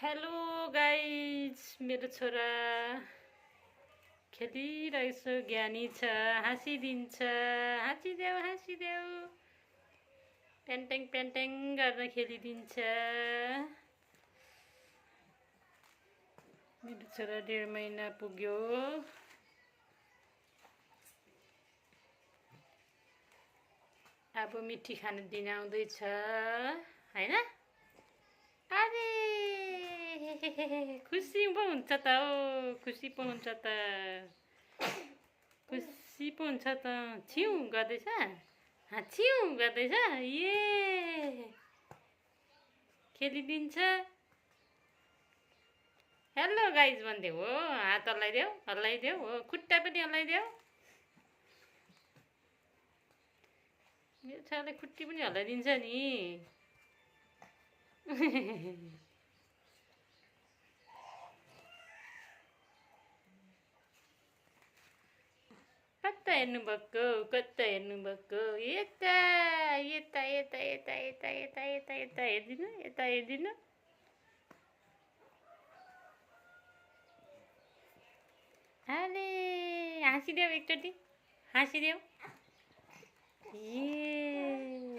Hello guys, मेरो छोरा खेलिरहेको छ। ज्ञानी छ, हाँसिदिन्छ। हाँसिदेऊ प्यान्ट्याङ प्यान्ट्याङ गरेर खेलिदिन्छ। मेरो छोरा 1.5 महिना पुग्यो। अब मिठी खाने दिन आउँदैछ हैन? अरे खुसी पो हुन्छ त हो, खुसी पो हुन्छ त, खुसी पो हुन्छ त। छिउ गर्दैछ, छिउ गर्दैछ, ए खेलिदिन्छ। हेलो गाइज भनिदेऊ हो, हात हल्लाइदेऊ हो, खुट्टा पनि हल्लाइदेऊ। मेरो छोराले खुट्टी पनि हल्लाइदिन्छ नि। कता हेर्नुभएको? यता यता यता यता यता यता यता यता हेरिदिनु, यता हेरिदिनु। अरे हाँसिदेऊ, एकचोटि हाँसिदेऊ। ए